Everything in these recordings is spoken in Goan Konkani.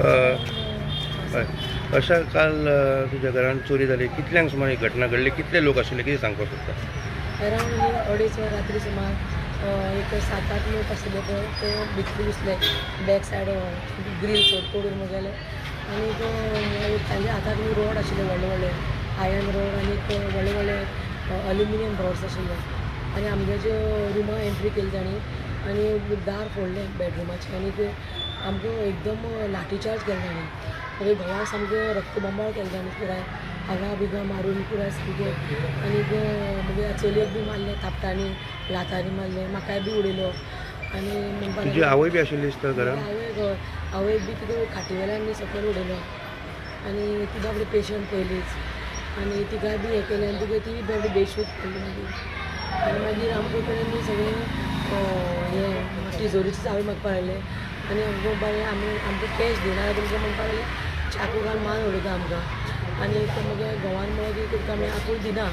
हय, अशा काल तुज्या घरान चोरी जाली, कितल्यांक सुमार ही घटना घडली, कितले लोक आशिल्ले, कितें सांगपाक सोदता? अरावंड 2:30 वर रात्री सुमार एक 7-8 लोक आशिल्ले पळय, ते भितर घुसले, बॅक सायड ग्रील तोडून गेले आनी तांच्या हाताक रोड आशिल्ले, व्हडले व्हडले आयर्न रोड आनी व्हडले व्हडले अल्युमिनियम रॉड्स आशिल्ले आनी आमगे रुमा एंट्री केली तांणी आनी दार फोडलें बेडरुमाचें आनी ते आमकां एकदम लाठीचार्ज केलें तांणी. मागीर घोवाक सामकें रक्तबंबाळ केलें तांणी, पुराय आगा बिगा मारून पुराय सामकें. आनी मागीर चलयेक बी मारलें, थापटांनी लातांनी मारलें, म्हाकाय बी उडयलो. आनी म्हणपाक तुजी आवय बी आशिल्ली दिसता घरान? आवय आवयक बी तिका खाटी वेल्यान सकयल उडयलो आनी ती बाबडी पेशंट पयलींच आनी तिकाय बी हें केलें आनी तिका ती बाबडी बेशूद पडली मागीर. आनी मागीर आमकां कडेन सगळें हें तिजोरीची चावी मागपाक लागले आनी आमकां म्हणपाक आमी आमकां कॅश दिना जाल्यार तुमकां म्हणपाक लागले चाकू घालून मान उडयता आमकां. आनी मागीर घोवान म्हळें की तुमकां आमी आपूण दिना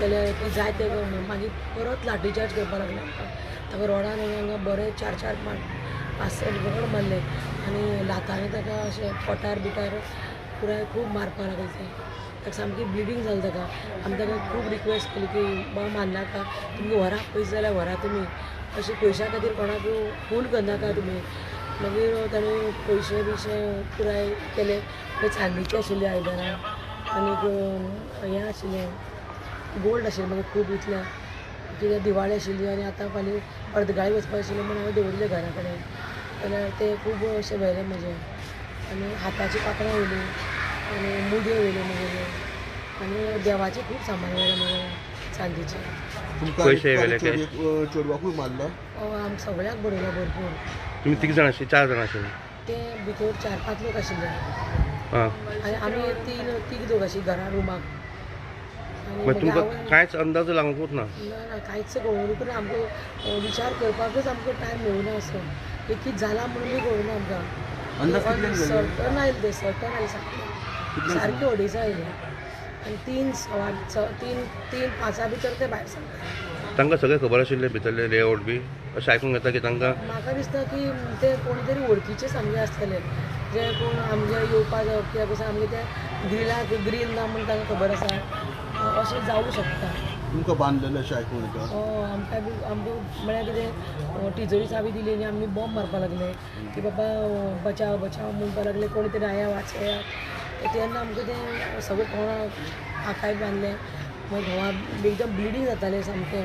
जाल्यार ती जाय तें कर म्हणून. मागीर परत लाठीचार्ज करपाक लागले आमकां. ताका रोडान हांगा बरें 4-4 5-6 रोड मारले आनी लातांनी ताका अशें पोटार बिटार पुराय खूब मारपाक लागले. ते ताका सामकी ब्लिडींग जालें ताका. आमी ताका खूब रिक्वेस्ट केली की बाबा मारनाका, तुमकां व्हरा पयशे जाल्यार व्हरा तुमी, अशें पयशां खातीर कोणाक खून करनाका तुमी. मागीर ताणें पयशे बियशे पुराय केले. चांदीचे आशिल्ले आयदनां आनीक हें आशिल्लें गोल्ड आशिल्लें मागीर खूब इतलें कित्याक दिवाळी आशिल्ली आनी आतां फाल्यां अर्दगाळी वचपाक आशिल्लें म्हणून हांवें दवरिल्लें घरा कडेन. जाल्यार तें खूब अशें व्हेलें म्हजें आनी हाताचीं कांकणां व्हेलीं आनी मुदयो व्हेल्यो म्हगेल्यो आनी देवाचें खूब सामान व्हेलें म्हगेलें चांदीचें. पयशे व्हेले? चेडवाकूय मारलो? आम सगळ्याक बडयलो भरपूर. तुमी 3 जाण आशिल्ले, 4 जाण आशिल्ले? ते भितर 4-5 लोक आशिल्ले आनी आमी 3 दोग आशिल्ले घरा रुमाक. तुमकां कांयच अंदाज लागूंकच ना? ना, कांयच कळूंक ना आमकां, विचार करपाकच आमकां टायम मेळुना असो की कितें जालां म्हणून बी कळुना आमकां. सर्टन आयलें तें, सर्टन आयलें सारकें, सारकें 2:30 आयलें आनी 3:15 3-5 भितर ते भायर सरले. तांकां सगळें खबर आशिल्लें भितरलें लेआवट बी अशें आयकूंक येता की तांकां? म्हाका दिसता की ते कोण तरी वळखीचे सामके आसतले, जे कोण आमगे येवपा जावप कित्याक कसो आमगे ते ग्रिलाक ग्रील ना म्हूण तांकां खबर आसा, अशें जावूं शकता. तुमकां बांदलेलें अशें आयकूंक येता? आमकां बी आमकां म्हळ्यार कितें टिजोरी चावी दिली आनी आमी बॉम्ब मारपाक लागले की बाबा बचाव बचाव म्हणपाक लागले, कोण तरी आया वाचया. तेन्ना आमकां तें सगळें कोणाक आकाय बांदलें. मागीर घोवा एकदम ब्लिडींग जातालें सामकें,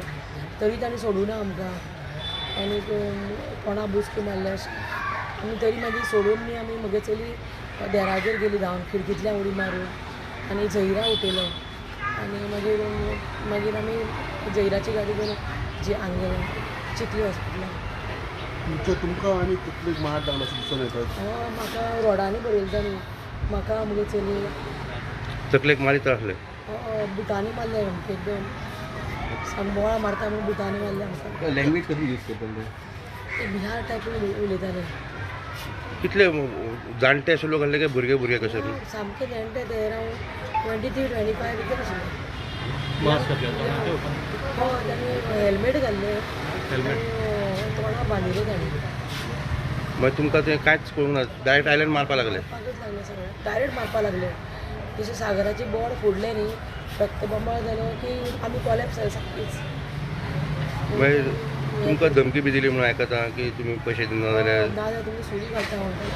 तरी ताणें सोडूं ना आमकां आनी कोणा बुचकी मारले अशें. आमी तरी मागीर सोडून न्ही आमी म्हगे चली देरागेर गेली धांवन, खिडकींतल्यान उडी मारून आनी झैरा उठयलो आनी मागीर मागीर आमी झैराची गाडी घेवन जी हांगा गेले चिखली हॉस्पिटलान. तुमकां आनी कितले मार लागलो अशें दिसून येता? हय, म्हाका रोडांनी बरयलें तांणी, म्हाका म्हगे चली तकलेक मारीत आसले, बुटांनी मारले आमकां एकदम सांबोळा मारता म्हणून बुटांनी मारले आमकां. लँग्वेज कशी यूज करताले? ते बिहार टायप उलयताले. कितले जाणटे अशे लोक आसले काय भुरगे भुरगे कशे? सामके जाणटे ते अरावंड 23-25 भितर आशिल्ले. हय, तांणी हेल्मेट घाल्लें, तोंडा बांदिल्लें तांणी. मागीर तुमकां तें कांयच कळूंक ना, डायरेक्ट आयल्यान मारपाक लागले? मारपाकच लागले सगळें, डायरेक्ट मारपाक लागले. तशें सागराची बोड फोडलें न्ही, रक्तबंबाळ जालो की आमी कोलॅप्स जाले सामकीच. मागीर तुमकां धमकी बी दिली म्हणून आयकता की तुमी पयशे दिना जाल्यार? ना जाल्यार तुमी सुरी घालता म्हणटा.